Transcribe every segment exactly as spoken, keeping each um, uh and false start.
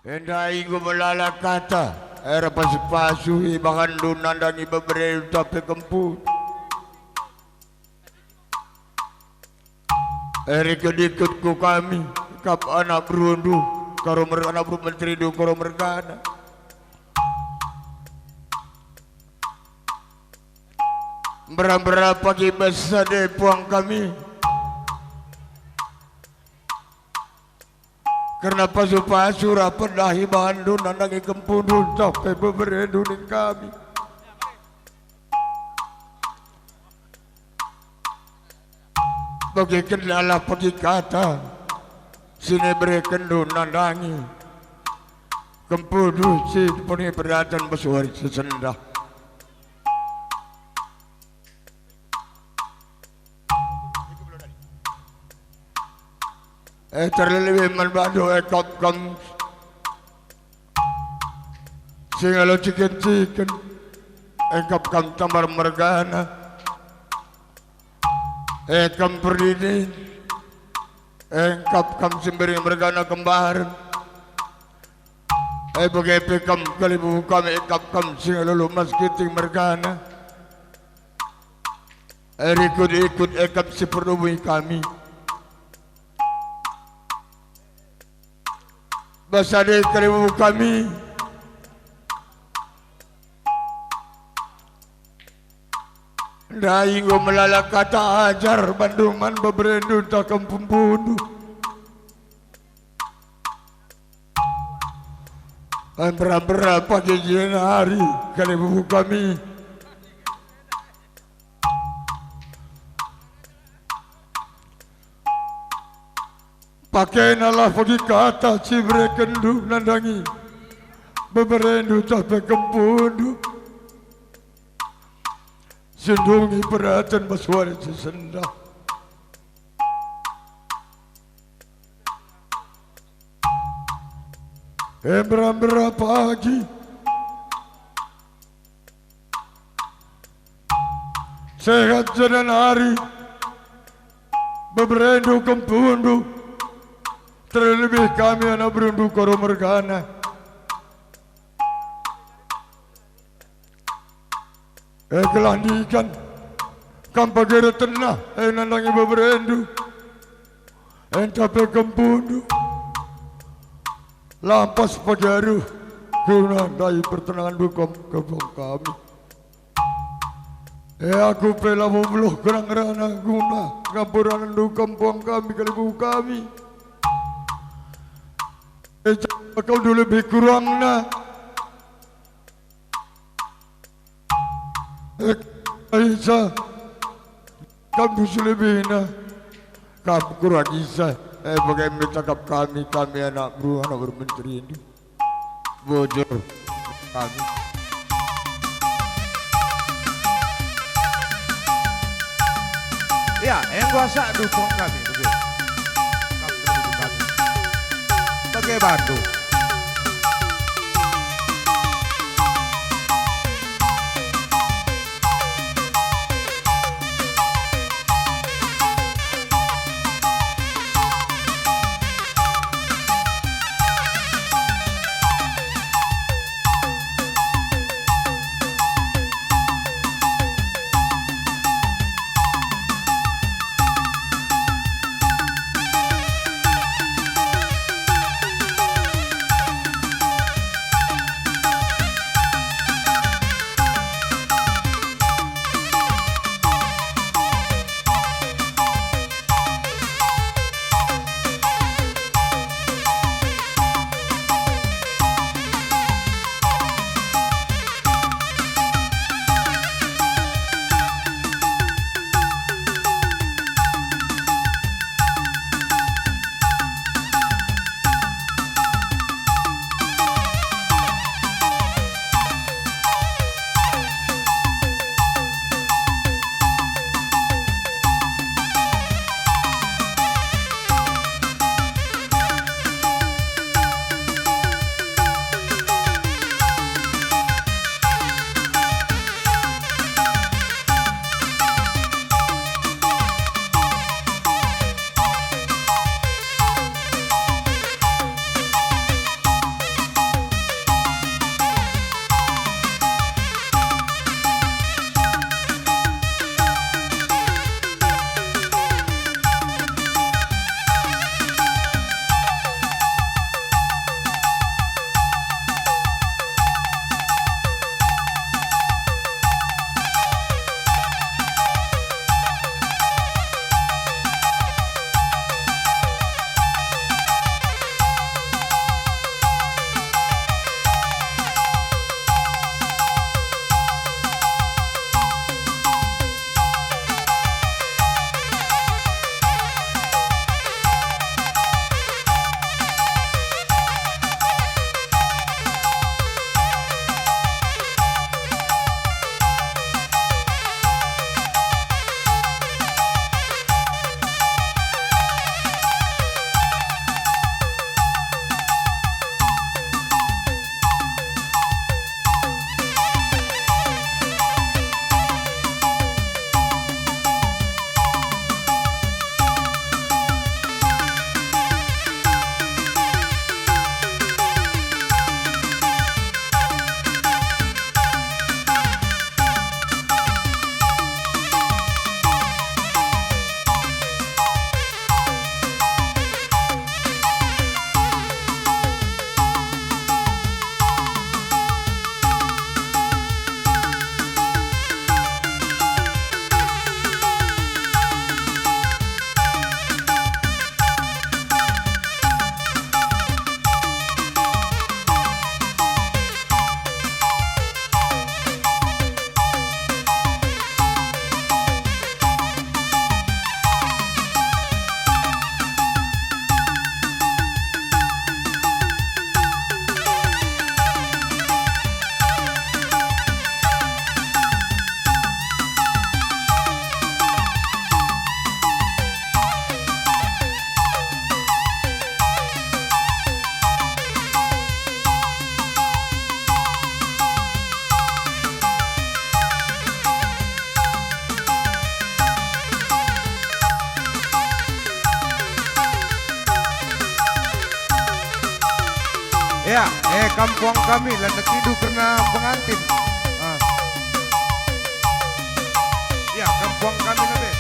Enda enggo melala kata, era pasu-pasu ibahanndu nandangi bebere ntah pe kempu. Erikut-ikut ku kami, kap anak berundu, Karo Mer-, anak beru menterindu Karo mergana. Mbera-mbera pagi bas ade puang kami. Kerna pasu-pasu rap pedah ibahanndu nandangi kempundu ntah pe beberendu ning kami. Begikenlah pagi kata si niberekenndu nandangi kempundu si penuhi peraten bas wari si sendah. Eh, terlebih man bandu, eh, kap kam si ngalo ciken-ciken, eh, kap kam Tambar mergana, eh, kam Perdini, eh, kap kam Simbering mergana kembaren. Eh, bage pe kam kalimbubu kami, eh, kap kam si ngalo Lumas Ginting mergana. Erikut-ikut, eh, kap si perdubui kami. Bas ade kalimbubu kami. Ndai enggo melala kata ajar bandu man beberendu ntah kempundu. Ai mbera-mbera pagi jenari kalimbubu kami. Pakenalah pagi kata si berekenndu nandangi beberendu ntah pe kempundu. Si ndungi peraten bas wari si sendah. E mbera-mbera pagi. Sehat jenari beberendu kempundu, terlebih kami anak berundu Karo mergana. E gelah ndigan kam pagi reh tenah, e nandangi beberendu, e ntah pe kempundu. Lampas pagi aruh guna ndai pertenahenndu kam kebong kami. E aku pe labo beluh gerang ngerana guna ngampuranenndu kam puang kami kalimbubu kami. E jaba kam dulu lebih kurangna. Eh, Isa, kam si lebihna, kam kurang Isa, eh, bage me cakap kami, kami anak beru, anak beru menteri ini. Bujur kami. Ya, enggo asa dukung kami, bage. Kami dukung kami. Bage bandu. Ya, eh, kampuang kami, landasindu kerna pengantin. Ah. Ya, kampuang kami lebe.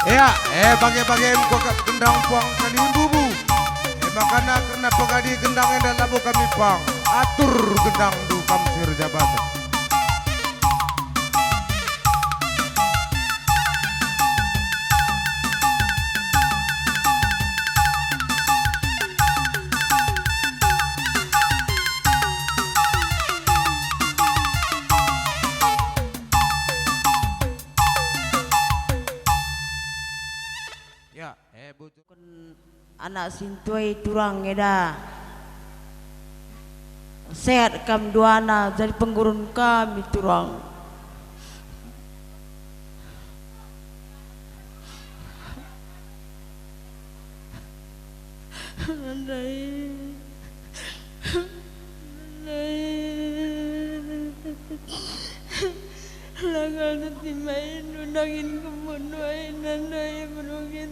Ea, e bage-bage enggo kap gendang puang kami mbubu. E makana kerna pengadi gendang enda labo kami pang. Atur gendangndu kam si erjabaten. Ya, eh, butuhken anak sintua turang eda. Sehat kam duana jadi penggurun kami turang. Andai. Andai. Langgal teti main undangin kemunu ain andai berugin.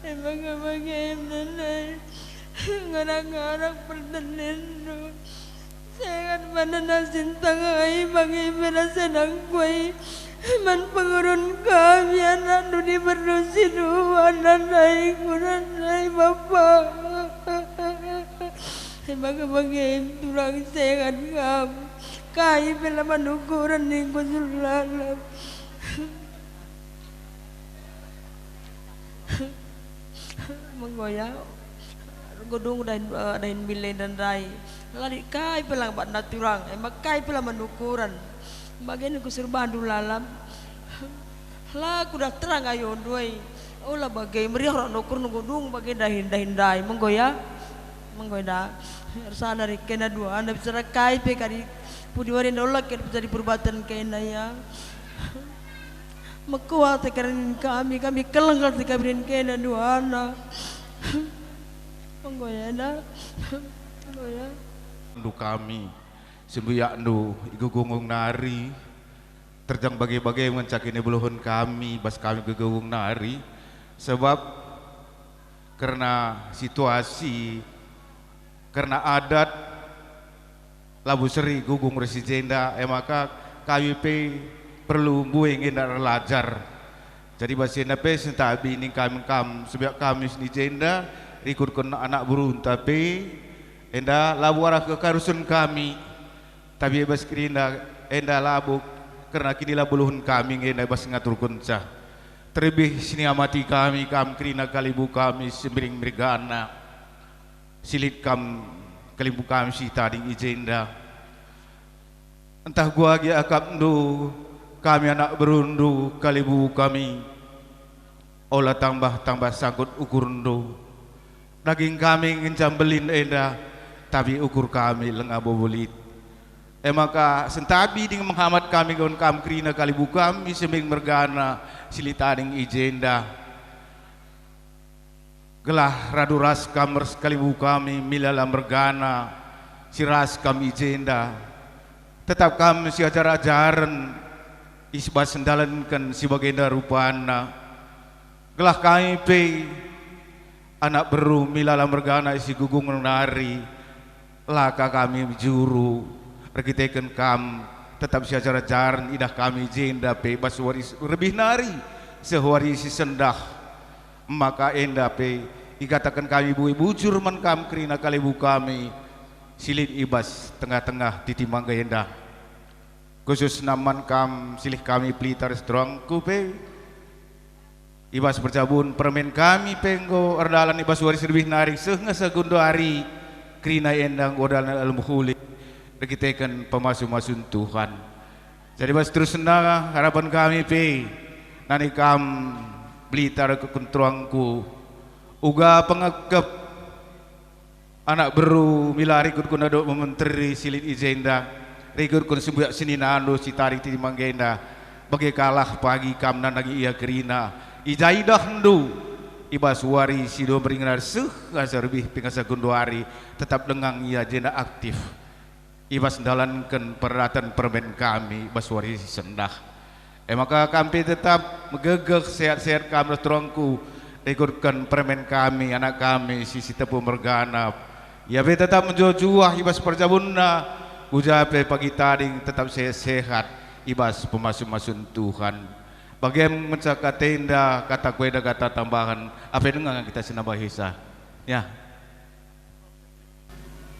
Emang-emang em andai. Ngarak-ngarak pertendenndu. Sehat mana nasin tangai bagi bela senang kuai. Man pengurun kami anakndu dibernusi dua nandai kunandai bapa. Bagi-bagi turang sehat kam. Kai bela manukuran ningku sulalam. Menggo ya, gedung dahin, eh, dahin bile dan rai. Lali kai pe lang batna turang, emang kai pe la manukuran. Bagen ku serbandu lalam. La kudah terang ayondu ai. Ola bage meriah rak nukur gedung bage dahin, dahin rai. Menggo ya. Menggo enda. Ersana rikena dua, enda bicara kai pe kari. Pudi wari enda ola kena jadi perbuatan kena ya. Mekuah te keren kami, kami keleng kal te kami kena duana. Menggo ya, enda. Menggo ya. Ndu kami, sembuyakndu i Gugung nari, terjang bage-bage ngenca kinibeluhen kami bas kami Gugung nari, sebab kerna situasi, kerna adat, labo seri Gugung ras i jenda, e maka kami pe perlu mbue nge enda erlajar. Jadi bas enda pe sentabi ning kami kam, sembuyakndu kami i jenda, rikutken anak berunta pe, enda labo arah kekarusen kami, tapi bas kerina enda labo kerna kinibeluhen kami nge enda bas ngaturkenca. Terlebih si niamati kami kam kerina kalimbubu kami Sembiring mergana. Si lit kam kalimbubu kami si tading i jenda. Ntah kuga agi akapndu kami anak berundu kalimbubu kami, ola tambah-tambah sangkut ukurndu. Daging kami ngenca mbelin enda, tapi ukur kami langa bobo lit. E maka sentabi dingen mehamat kami enggon kam kerina kalimbubu kami Sembiring mergana si lit tading i jenda. Gelah radu ras kam ras kalimbubu kami Milala mergana si ras kam i jenda, tetap kam siajar-ajaren i bas ndalanken si bagenda rupana. Gelah kami pe, anak beru Milala mergana si Gugung nari, la ka kami juru erkiteken kam, tetap siajar-ajaren idah kami i jenda pe bas wari si lebih nari, seh wari si sendah. Maka enda pe ikataken kami mbue bujur man kam kerina kalimbubu kami si lit i bas tengah-tengah titi mangga enda. Khususna man kam si lit kami pelita ras turangku pe, i bas perjabun permen kami pe enggo erdalan i bas wari si lebih nari seh nge sagundu ari kerina enda enggo erdalan alu mehuli erkiteken pemasu-masun Tuhan. Jadi bas terusna harapen kami pe nani kam pelita ras turangku, uga pengakap anak beru Milala rikutken enda menteri si lit i jenda, rikutken sembuyak seninandu si tading titi mangga enda, bage kal pagi kam nandangi ia kerina, i ja idahndu, i bas wari si dua meriah seh asa lebih pe nge sagundu ari, tetap denga ia jenda aktif i bas ndalanken peradaten permen kami bas wari si sendah. E maka kam pe tetap megegeh, sehat-sehat kam ras turangku, rikutken permen kami, anak kami si Sitepu mergana. Ia pe tetap mejuah-juah i bas perjabunna, ku ja pe pagi tading tetap sehat-sehat i bas pemasu-masun Tuhan. Bagem ngenca kata enda, kataku enda kata tambahen, apai denga kita si nambahisa. Ya.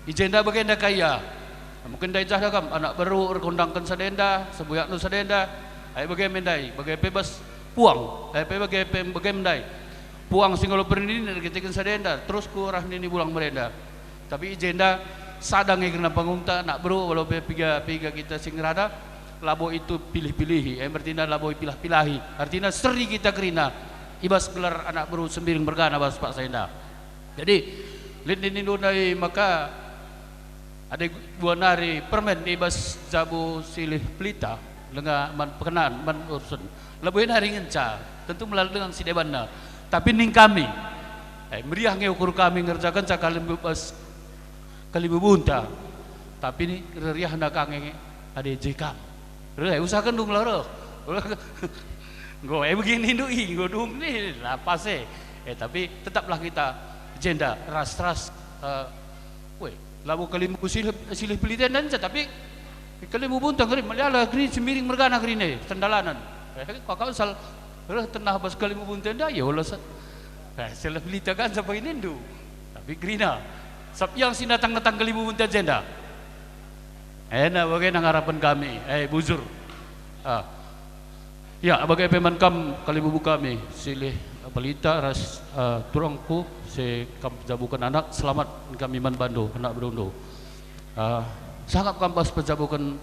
I jenda bagenda ka ia. Mungkin ndai jah da kam, anak beru erkundangken sada enda, sembuyakndu sada enda. Ai bage me ndai, bage pe bas puang, ai pe bage pe bage me ndai. Puang si ngalo perninin erkiteken sada enda, terus ku arah nini bulang merenda. Tapi i jenda sada nge kerna panggungta, anak beru, walo pe piga-piga kita si ngerana, labo itu pilih-pilihi, eh, berarti labo ipilah-pilahi. Artina seri kita kerina i bas gelar anak beru Sembiring mergana bas paksa enda. Jadi, Lit nini ndai maka adi dua nari permen i bas jabu silih pelita, langa man pekenan, man urusen. Labo nari ngenca, tentu melala dengan si debanna. Tapi ning kami, eh, meriah nge ukur kami ngerjakenca kalimbubu bas kalimbubunta. Tapi ni reriahna ka nge adi je kam. Reh, usahaken dung lah reh. Enggo, eh, begini ndai, enggo dung ni, la pas e. Eh, tapi tetaplah kita jenda ras-ras, eh, weh, labo kalimbubu silih, silih pelita enda nca, tapi kalimbubunta ngeri, meliala geri, Sembiring mergana geri ne, sendalanen. Eh, kaka sal reh tenah bas kalimbubunta enda, ya Allah, sa-, eh, silih pelita kan sampai nindu. Tapi gerina, sap yang si natang-natang kalimbubunta jenda. Ena bage nang harapen kami, eh, bujur. Ah. Ya, bage pe man kam kalimbubu kami, silih pelita ras, eh, turangku, si kam pejabuken anak, selamat kami man bandu, anak berundu. Ah, sangap kam bas pejabuken,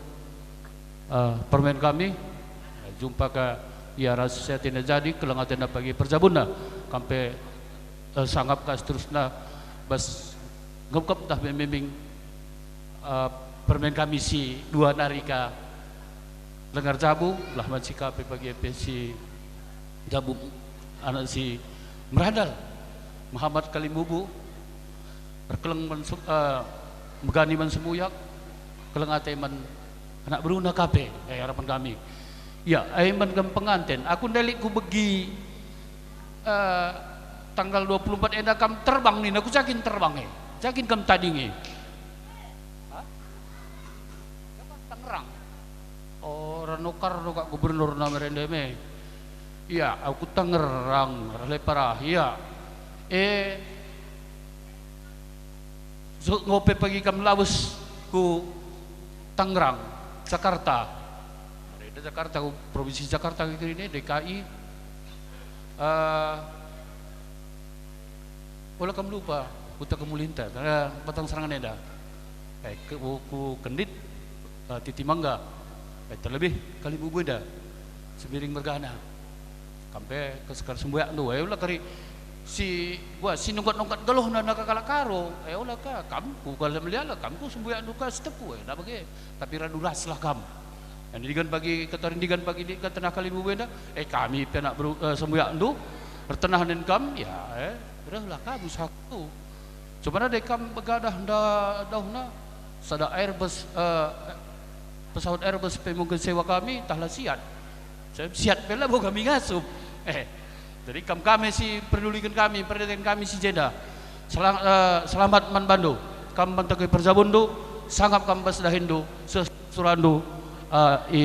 eh, permen kami, jumpa ka ia ras si atina jadi, keleng atina pagi perjabunna, kam pe eh, sangap ka seterusna bas ngepkep ntah bimbing, eh, permen kami si dua nari ka lengar jabu, lah man si kape bagi pe si jabu anak si merandal, mehamat kalimbubu, erkeleng man se-, eh, megani man sembuyak, keleng ate man anak beruna kape, eh, harapen kami. Ya, eh, man kam penganten, aku ndelik ku begi Eh, tanggal dua puluh empat enda kam terbang nina, ku jagin terbang e? Jagin kam tading e? Hah? Tangerang. Oh, rano kar do kak gubernur na merende me. Iya, aku Tangerang, rale parah, iya. Eh, so, ngope pagi kam lawes ku Tangerang, Jakarta. Merende Jakarta, ku Provinsi Jakarta kira ini, D K I. Eh, ola kam lupa, kuta kemulinta, karena batang serangan enda. Eh, ke, ku, ku kendit, eh, titi mangga. Eh, terlebih kalimbubu enda, Sembiring mergana. Kam pe kesekar sembuyak ndu, eh, ola kari si, gua, si nungkat-nungkat geluhna naka kalak Karo. Eh, ola ka, kam, ku kala meliala, kam ku sembuyak ndu ka setepu, eh, nda bage. Tapi radu raslah kam. Yang digan bagi, kata rindigan bagi di, kata nakal ibu enda, eh, kami pe anak beru-, eh, sembuyak ndu, ertenah nen kam, ya, eh, rehlah kam usahaku. Cuma ade kam begadah nda dauhna, sada Airbus, eh, pesawat Airbus pe mungkin sewa kami, tah la siat. Siat pe labo kami ngasup. Eh, jadi kam kami si peduliken kami, perhatikan kami si jenda. Selang-, eh, selamat man bandu. Kam manteki perjabunndu, sangap kam bas dahinndu, seh surandu, eh, i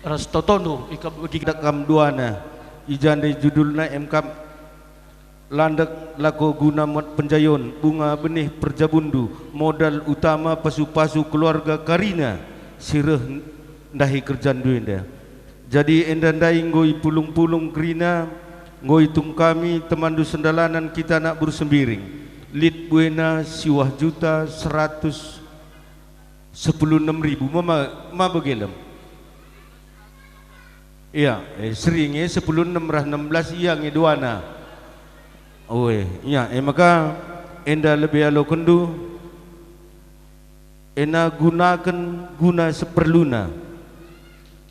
ras totondu, i kebegi. Dak kam duana, i jande judulna em kam. Landek lako guna muat penjayon, bunga benih perjabunndu, modal utama pasu-pasu keluarga karina si reh ndahi kerjandu enda. Jadi enda ndai enggo ipulung-pulung kerina, enggo itung kami temanndu sendalanan kita anak beru Sembiring. Lit buena siwah juta seratus sepuluh enem ribu, ma, ma, ma bage lem? Iya, eh, sering, eh, sepuluh enem rah enam belas ia nge duana. Oe, iya, eh, maka enda lebe alokenndu, ena gunaken guna seperluna.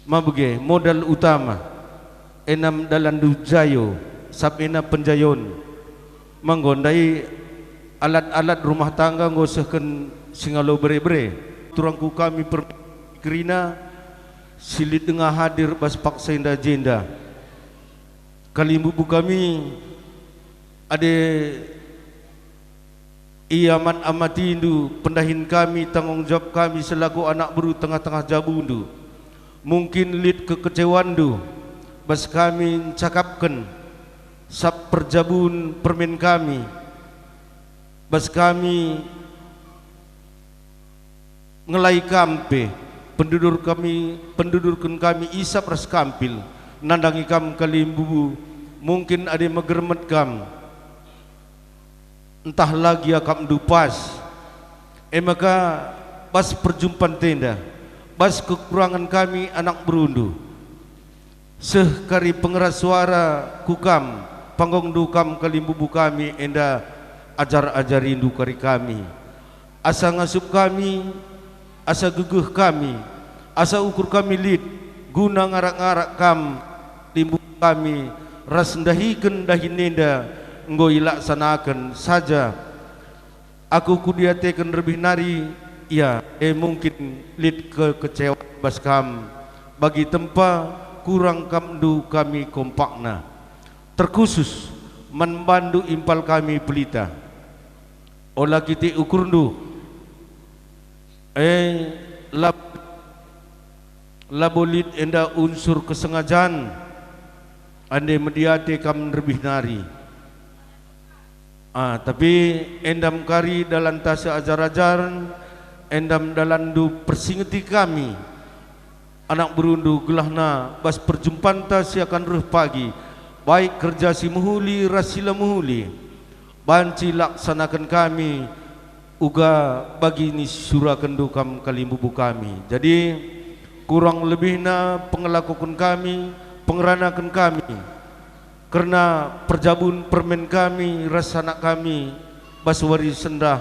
Ma bage, modal utama, ena dalanndu jayo, sap ena penjayon. Manggo ndai alat-alat rumah tangga enggo sehken singalo bere-bere. Turangku kami per-, kerina si lit denga hadir bas paksa enda jenda. Kalimbubu kami, ade iamat-amatindu, pendahin kami, tanggung jawab kami selaku anak beru tengah-tengah jabundu. Mungkin lit kekecewanndu bas kami ncakapken sap perjabun permen kami, bas kami ngelai kam pe, pendudur kami, pendudurken kami isap ras kampil, nandangi kam kalimbubu, mungkin adi megermet kam, ntah la gia akapndu pas. E maka, bas perjumpan enda, bas kekurangen kami anak berundu, seh kari pengeras suara ku kam, panggongndu kam kalimbubu kami enda ajar-ajarindu kari kami, asa ngasup kami, asa gegeh kami, asa ukur kami lit, guna ngarak-ngarak kam, limbubu kami, ras ndahiken dahin enda enggo ilaksanaken saja. Aku kudiateken rebih nari, ya, e mungkin lit kekecewaan bas kam, bagi tempa kurang kapndu kami kompakna. Terkhusus man bandu impal kami pelita. Ola kitik ukurndu, e, lab-, labo lit enda unsur kesengajan, ande mediate kam nderbih nari. Ah, tapi endam kari dalanta seajar-ajaren, endam dalanndu persingeti kami, anak berundu, gelahna bas perjumpanta si akan reh pagi, baik kerja si mehuli ras si la mehuli, banci laksanaken kami uga bagi nisurakenndu kam kalimbubu kami. Jadi, kurang lebihna pengelakoken kami, pengeranaken kami, kerna perjabun permen kami ras anak kami bas wari sendah,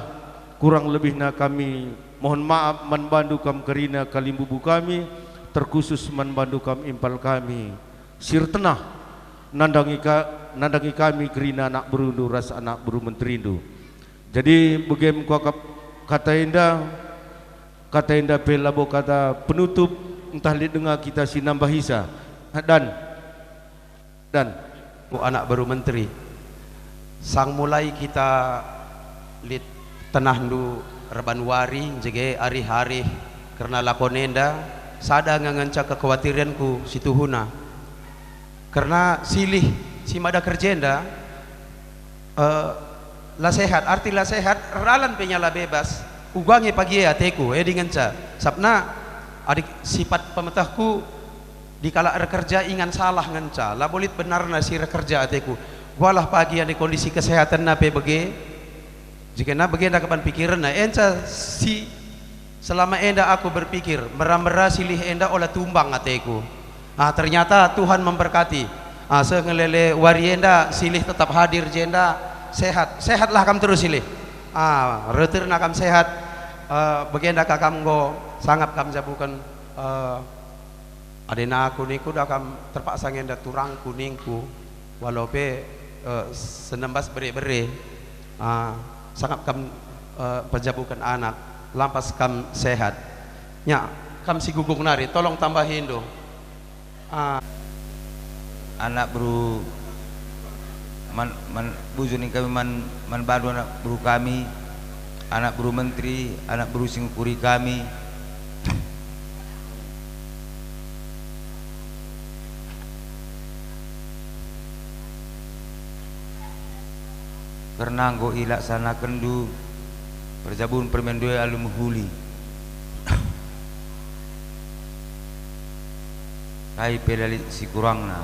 kurang lebihna kami mohon maap man bandu kam kerina kalimbubu kami, terkhusus man bandu kam impal kami si ertenah nandangi ka-, nandangi kami kerina anak berundu ras anak beru menterindu. Jadi, begem kuakap kata enda, kata enda pe labo kata penutup, ntah lit denga kita si nambahisa. Dan, dan. Ku anak beru menteri, sang mulai kita lit tenahndu erban wari, jege arih-arih kerna lakon enda, sada nge ngenca kekuatirenku si tuhuna. Kerna silih si mada kerja enda, eh, la sehat, arti la sehat, erdalan pe ia la bebas, uga nge pagi e ateku, e dingenca. Sabna, adik, sipat pemetehku, dikalak erkerja ingan salah ngenca, labo lit benarna si erkerja ateku. Gualah pagi adi kondisi kesehatenna pe bage, jigena bagenda keban pikirenna. Enca si selama enda aku berpikir, mera-mera silih enda ola tumbang ateku. Ah, ternyata Tuhan memberkati. Ah, seh ngelele wari enda silih tetap hadir jenda sehat. Sehatlah kam terus silih. Ah, retirna kam sehat. Eh, bagenda ka kam enggo sangap kam jabuken, eh, Adi nangku ningku da kam terpaksa nge enda turangku ningku, walau pe, eh, senembas bere-bere, ah, sangap kam, eh, pejabuken anak, lampas kam sehat. Nya, kam si guguk nari, tolong tambahindu. Ah. Anak beru man, man, bujur ning kami man, man bandu anak beru kami, anak beru menteri, anak beru si ngukuri kami. Kerna enggo ilaksanakenndu perjabun permendue alu mehuli. Kai pe la lit si kurangna.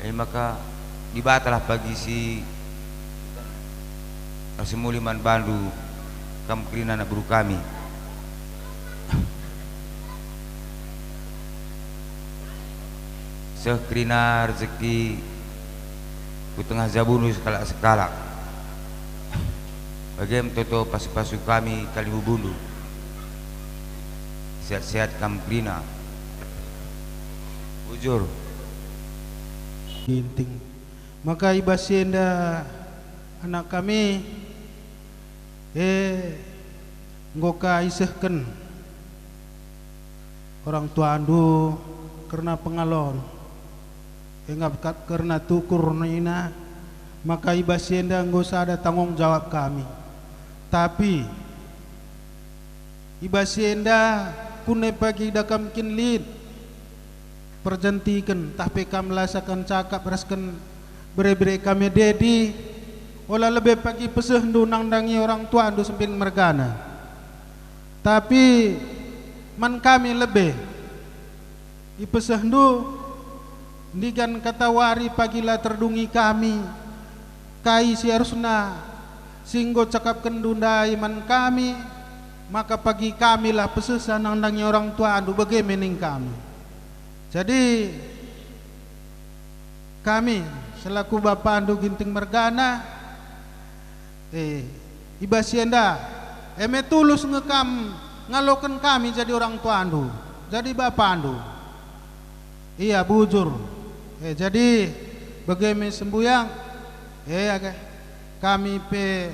E maka Dibatalah pagi si ersemuli man bandu kam kerina anak beru kami. Seh kerina rezeki ku tengah jabundu sekalak-sekalak. Bage me toto pasu-pasu kami kalimbubundu. Sehat-sehat kam kerina. Bujur. Ginting. Maka i bas enda anak kami, e, enggo ka isehken orang tuandu kerna pengalon, e ngap kap kerna tukur nina, maka i bas enda enggo sada tanggung jawab kami. Tapi i bas enda kune pagi da kam kin lit perjentiken, tah pe kam la asaken cakap rasken bere-bere kami dedi, ola lebe pagi pesehndu nandangi orang tuandu sempin mergana. Tapi man kami lebe ipesehndu, ndigan kata wari pagi la terdungi kami, kai si arusna si enggo cakapkenndu ndai man kami, maka pagi kami la pesehsa nandangi orang tuandu, bage me ning kami. Jadi, Kami, selaku bapandu Ginting mergana, eh, i bas si enda, e me tulus nge kam ngaloken kami jadi orang tuandu, jadi bapandu. Ia bujur. Eh, jadi, bage me sembuyak, eh, aga, kami pe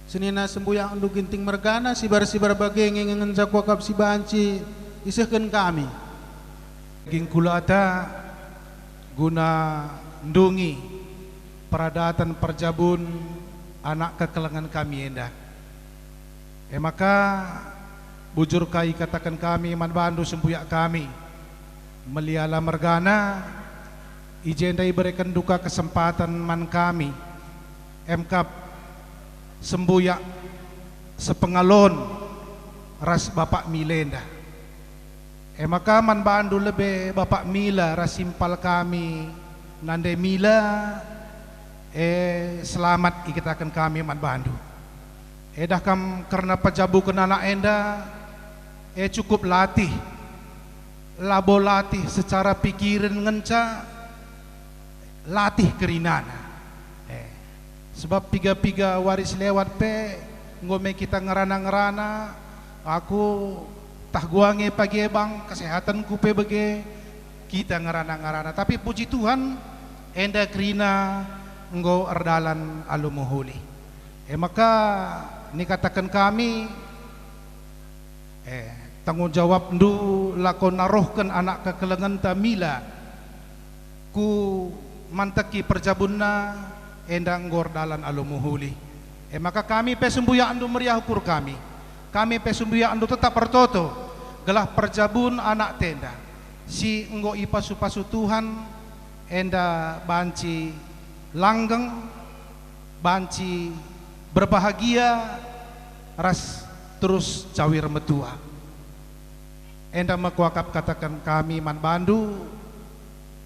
senina sembuyakndu Ginting mergana, sibar-sibar bage nge ngenca kuakap si banci isehken kami. Daging kulata guna ndungi peradaten perjabun anak kekelengen kami enda. E maka, bujur ka ikataken kami man bandu sembuyak kami, meliala mergana, i jenda iberekenndu ka kesempaten man kami, emkap sembuyak sepengalon ras Bapak Mila enda. E maka man bandu lebe Bapak Mila ras simpal kami nande Mila, e, selamat ikataken kami man bandu. Edah kam kerna pejabuken anak enda, e, cukup latih, labo latih secara pikiren ngenca, latih kerinana. Eh, sebab piga-piga wari si lewat pe enggo me kita ngerana-ngerana, aku tah gua nge pagi e bang, kesehatenku pe bage, kita ngerana-ngerana. Tapi puji Tuhan, enda kerina enggo erdalan alu mehuli. E maka nikataken kami, Eh, tanggung jawabndu lako narohken anak kekelengenta Mila ku manteki perjabunna enda enggo erdalan alu mehuli. E maka kami pe sembuyakndu meriah ukur kami. Kami pe sembuyakndu tetap ertoto, gelah perjabun anakta enda si enggo ipasu-pasu Tuhan enda banci langgeng, banci berbahagia ras terus cawir metua. Enda me kuakap kataken kami man bandu,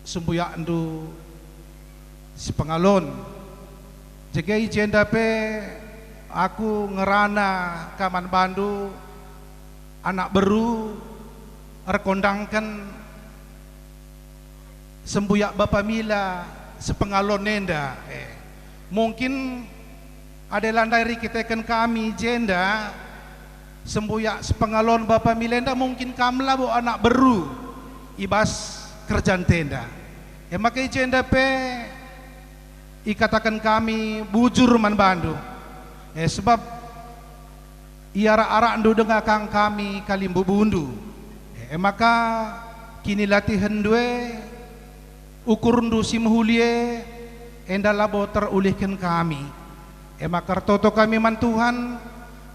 sembuyakndu si pengalon. Jage i jenda pe aku ngerana ka man bandu, anak beru, erkondangken sembuyak Bapa Mila sepengalon enda, eh, mungkin adi la ndai erkiteken kami i jenda, sembuyak sepengalon Bapa Mila enda, mungkin kam labo anak beru i bas kerjanta enda. E maka i jenda pe ikataken kami bujur man bandu. Eh, sebab iarak-arakndu denga kang kami kalimbubundu. E maka kinilatihenndu e, ukurndu si mehuli e, enda labo terulihken kami. E maka ertoto kami man Tuhan,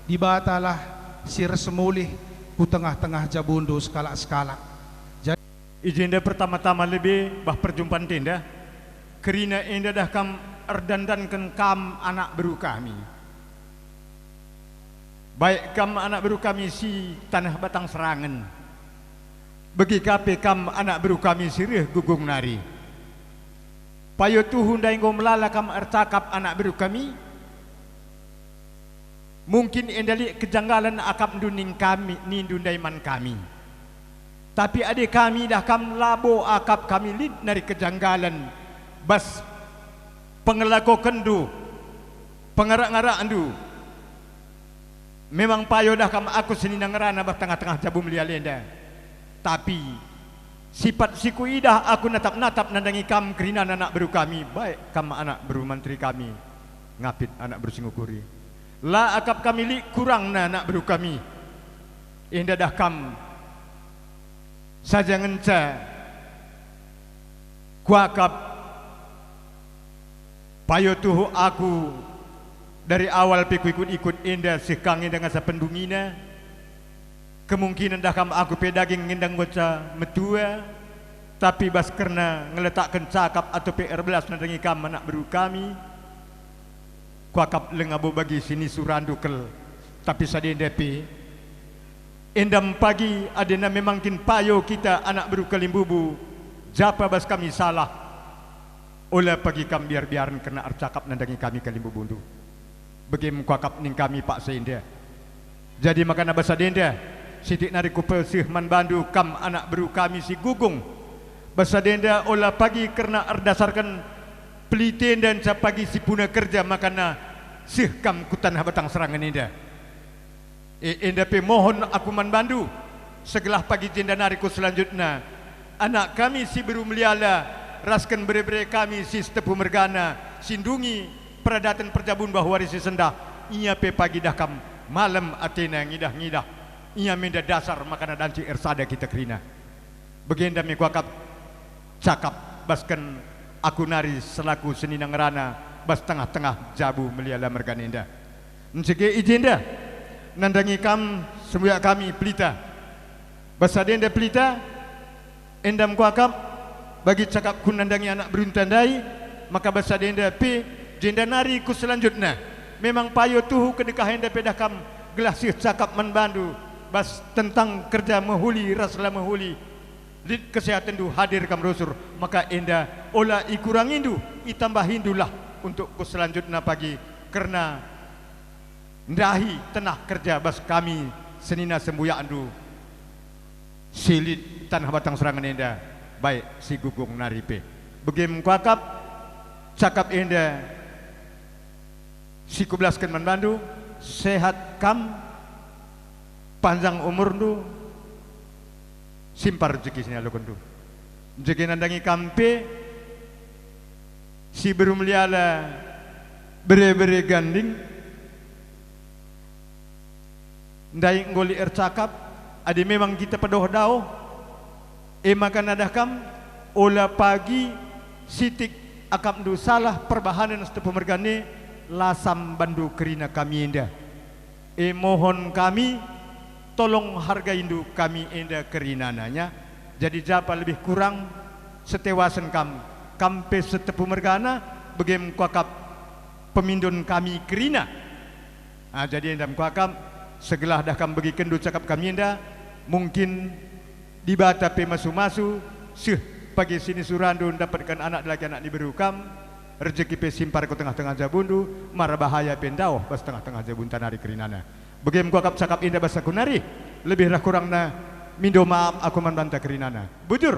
Dibatalah si ersemulih ku tengah-tengah jabundu sekalak-sekalak. Jadi, i jenda pertama-tama lebe bah perjumpan enda, kerina enda dah kam erdandanken kam anak beru kami. Baik kam anak beru kami si taneh Batang Serangen. Begi ka pe kam anak beru kami si reh Gugung nari. Payo tuhu ndai enggo melala kam ercakap anak beru kami? Mungkin enda lit kejanggalen akapndu ning kami, nindu ndai man kami. Tapi adi kami idah kam labo akap kami lit nari kejanggalen bas pengelakokenndu, pengarak-ngarakndu. Memang payo dah kam aku senina ngerana bas tengah-tengah jabu melial enda. Tapi sipat si kuidah aku natap-natap nandangi kam kerinana anak beru kami, baik kam anak beru manteri kami, Ngapit anak beru si ngukuri. La akap kami lit kurangna anak beru kami. Enda dah kam saja ngenca kuakap. Payo tuhu aku, dari awal pe kuikut-ikut enda seh ka nge enda ngasa pendungina. Kemungkinen dah kam aku pe daging nge enda nggoca metua, tapi bas kerna ngeletakken cakap atau pe erbelas nandangi kam anak beru kami, kuakap leng labo bagi si nisurandu kal, tapi sada enda pe. Enda me pagi adina memang kin payo kita anak beru kalimbubu, japa bas kami salah. Ola pagi kam biar-biaren kerna ercakap nandangi kami kalimbubundu. Bage me kuakap ning kami paksa enda. Jadi maka naba sada enda, sitik nari kupeseh man bandu kam anak beru kami si Gugung. Bas sada enda ola pagi kerna erdasarken pelitenda nca pagi si puna kerja makana seh kam ku taneh batang serangen enda. E, enda pe mohon aku man bandu, segelah pagi jenda nari ku selanjutna, anak kami si beru meliala, rasken bere-bere kami si setepu mergana, si ndungi peradaten perjabun bahu wari si sendah, ia pe pagi dah kam malem atena ngidah-ngidah, ia menda dasar makana danci ersada kita kerina. Bagenda me kuakap cakap basken aku nari selaku senina ngerana bas tengah-tengah jabu meliala mergana enda. Encege i jenda nandangi kam sembuyak kami Pelita. Bas sada enda Pelita, enda me kuakap bagi cakapku nandangi anak berunta ndai, maka bas sada enda pe jenda nari ku selanjutna. Memang payo tuhu kedekah enda pe dah kam gelah seh cakap man bandu bas tentang kerja mehuli ras la mehuli. Lit kesehatenndu hadir kam rusur, maka enda ola ikurangindu, itambahindulah untuk ku selanjutna pagi kerna ndahi tenah kerja bas kami senina sembuyakndu si lit taneh batang serangen enda, baik si gugung nari pe. Bage me kuakap cakap enda si kubelasken man bandu, sehat kam, panjang umurndu, simpar rejeki si nialokenndu. Encege nandangi kam pe, si beru meliala bere-bere ganding, ndai enggo lit ercakap, adi memang kita pedoh dauh, e maka nadah kam, ola pagi sitik akapndu salah perbahanen setepu mergana, la sambanndu kerina kami enda. E mohon kami, tolong hargaindu kami enda kerinana, ya. Jadi japa lebih kurang setewasen kam, kam pe setepu mergana, bage me kuakap pemindon kami kerina. Ah, jadi enda me kuakap, segelah dah kam begikenndu cakap kami enda, mungkin Dibata pe masu-masu, seh pagi sini surandu ndapetken anak dilaki anak diberu kam, rejeki pe simpar ku tengah-tengah jabundu, mara bahaya pe ndauh bas tengah-tengah jabunta nari kerinana. Bage me kuakap cakap enda bas aku nari, lebih ras kurangna mindo maap aku man banta kerinana. Bujur.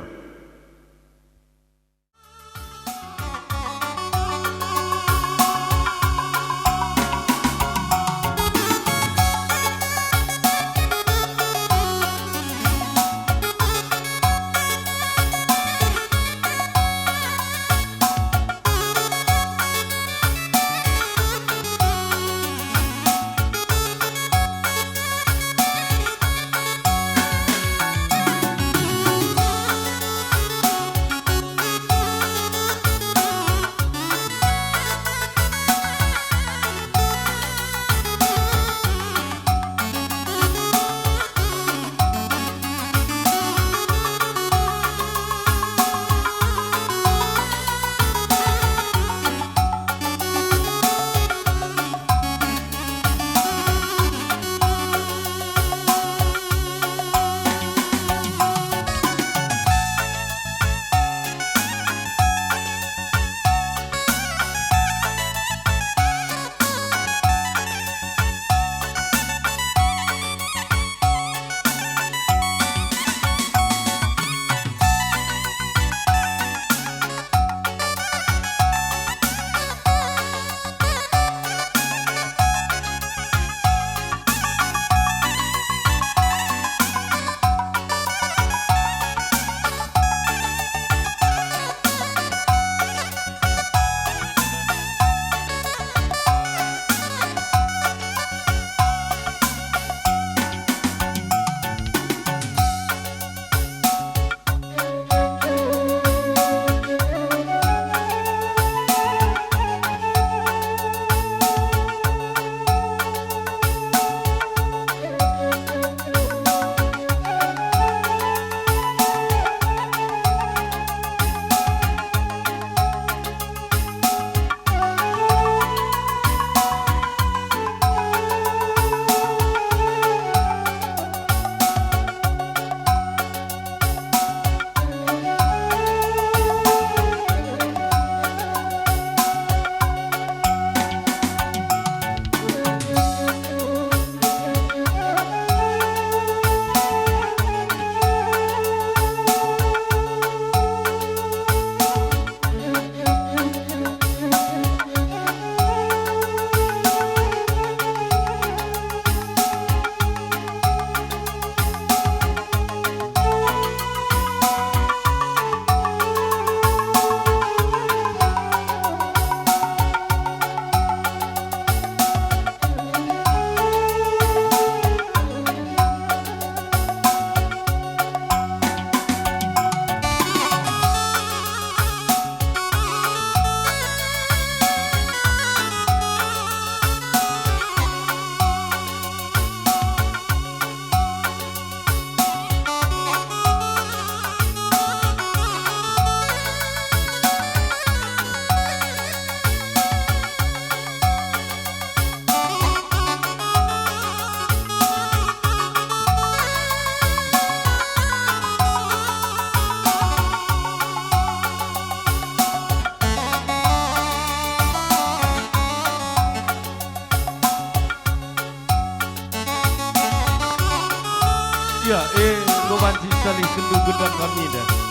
Dalih sendu gendang kami dah.